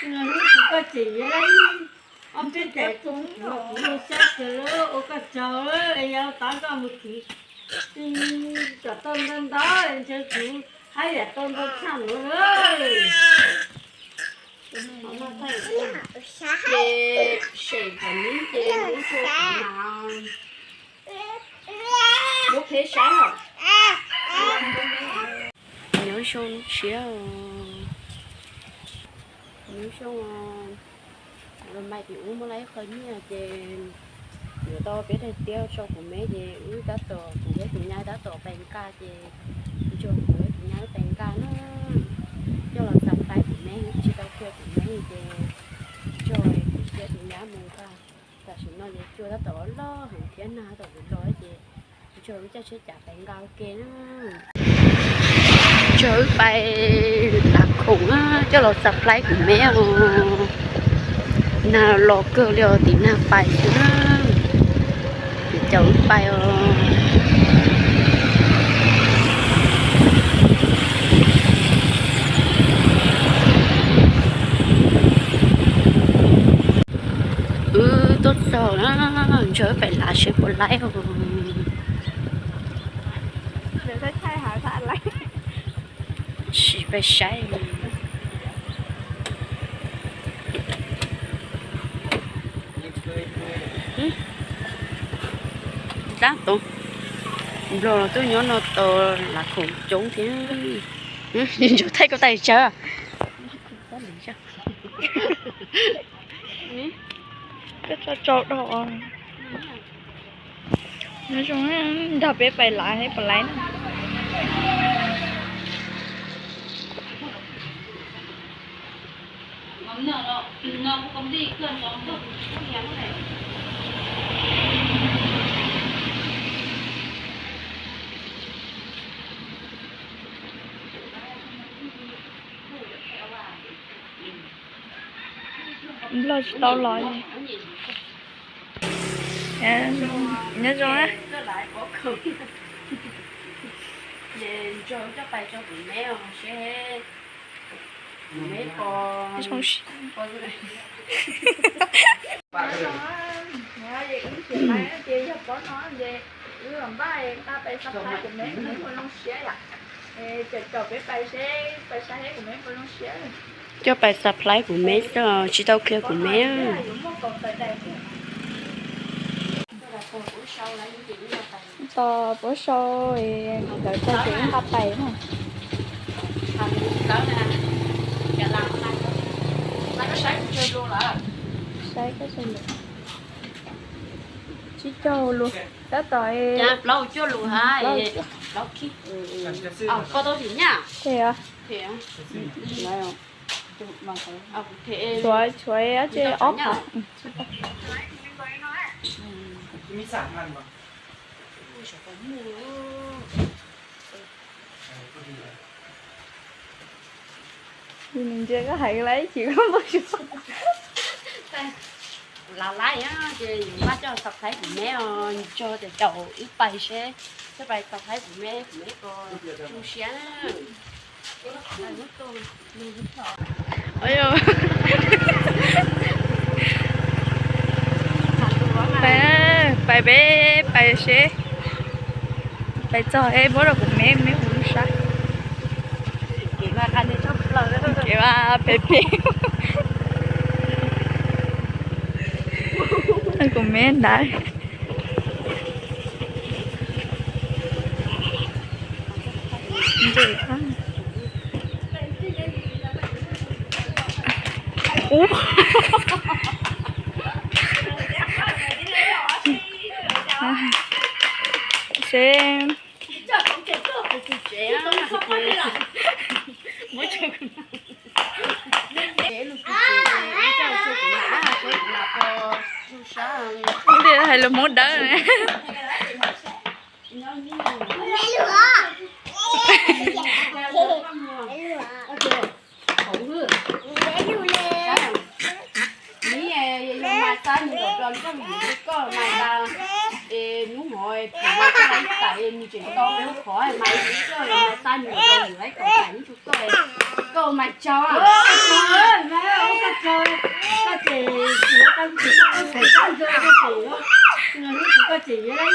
Hnub twg koj tseem yuav ob peb daim txoov los kuv ua siab kawg lawm, ua koj tsaug lawm, yog tav koj mus khwv kom tau ntau ntau, ntshe kuv haj yam tau ntau tshaj nuav lawm. Ces sem thaum neb ces neb tso kuv mas muab qheb saib os. Nyob zoo siab os. Nyob zoo os. Los mas ces wb muab lawm ib qho nyiaj ces yuav tau peb daim tiab tso kuv meb ces wb tab tom, kuv thiab tus nyab tab tom pais nqa ces nrog kuv thiab tus nyab wb pais nqa na. Coj los surprise kuv meb, tsis tau qhia kuv meb ces nrog kuv thiab tus nyab mus nqa. Tam sim no ces cua tab tom loj heev thiab nag tab tom los ces nrog wb caij tsheb cas pais nqa ua ke na. Nrog wb pais lav khoom na, coj los surprise kuv meb os. Nag los kawg li os, tim nag pais xwb na. Ces caum wb pais os. Wb tuaj txog na, nrog wb pais lav seb puas laib os. Sim pais saib. Tab tom nplog los tuaj nyob no tau lav khoom coob thiab. Ntsug thaij koj tais tsawv. Koj tso tsau do. Nyob zoo, nrog peb pais lav seb puas laib na. Nplog tsis tau los. Nyob zoo. Nrog coj pais tso kuv meb os seb kuv meb puas. Ces yog pob no ces wb los npaj nqa pais surprise kuv meb, kuv meb puas zoo siab yom. Caum caum peb pais seb pais saib seb kuv meb puas zoo siab. Coj pais surprise kuv meb xwb, tsis tau qhia kuv meb. Tos puab sau, ntawd tag ces wb nqa pais na. Saib, tsib caug lus, tab tom plaub caug lus. Tshuav, tshuav dab tsi ob phav. Nws ntsia koj hais laiv chim koj npau suav. Kuv lav laib ces yus npaj coj surprise kuv meb os, nrog ces caum wb pais seb, coj pais surprise kuv meb, kuv meb puas zoo siab. Pais, pais peb pais seb, pais txog es muab rau kuv meb, meb puas zoo siab. Kev mas phem phem. Kuv meb ntawd. Ub. Seb. Ntawd hais lus Hmoob dawb. Pum no koj ib txais nws tseem tau peb lub qhov mas ib tug koj mas tag nws rau yus ib kaum txais ib tug koj, koj mas tsaug. Koj ces kuv tau kuv koj txais kab ntxo koj ces, kuv koj ces yuav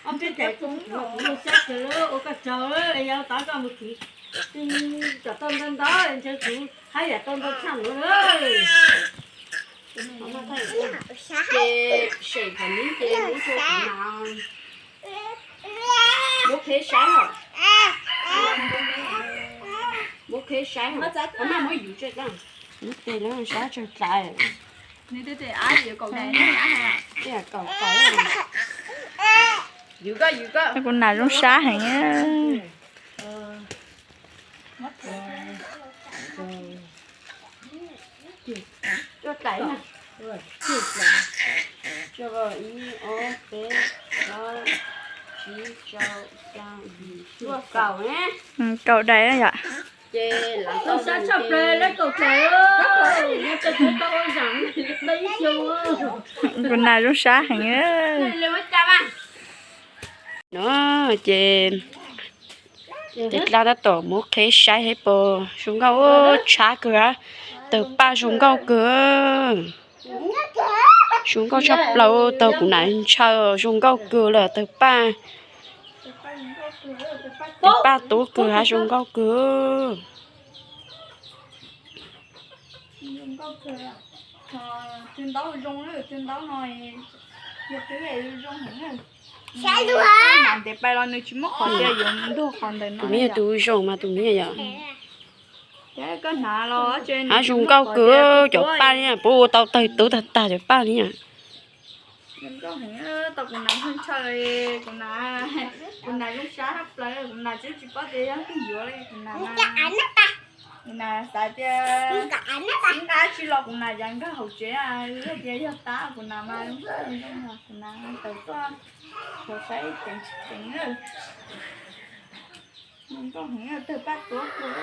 ob peb txais kuv kuv ua xyab kawg ua koj tsaug yog tau koj mus khwv kom tau ntau ntau ntshe kuv haj yam tau ntau tshaj nuav lawm. Ces sem thaum neb ces neb ua kuv mas muab qheb saib hos. Muab qheb saib hos, maj muab yus tsev, neb tes lub sab tsawg tlais. Kaum tlais. Kuv nas zoo sab heev. Cuaj tlais na. Ib, ob, peb, plaub, tsib, rau, xya, yim, cuaj, kaum na. Kaum daim yom. Ces lawv tau sab tshaj plaws lawv kaum tlais. Kuv nas zoo sab heev. No ces tes dlab tab tom muab qheb saib hab pom zoo nkauj tshab kawg, tawg paj zoo nkauj kawg. Zoo nkauj tshaj plaws, tawg kuv nam ntshaw zoo nkauj kawg lawm, tawg paj, tawg paj tub kawg hab zoo nkauj kawg. Tus miv yog tus zoo mas tus miv yog. Hab zoo nkauj kawg, cov paj li puab ua tau tawg tub tag tag cov paj li. Kuv nas zoo sab tshaj plaws, kuv nas tsis paub tias yog twg yuav li, kuv nas, kuv nas xav tias nqa tsis los kuv nas yav nkag hauv tsev, yog tias yog tab kuv nas mas zoo nkauj, kuv nas tawm tuaj saib ceev tsis ceev. Zoo nkauj heev, tawg paj tuab kawg.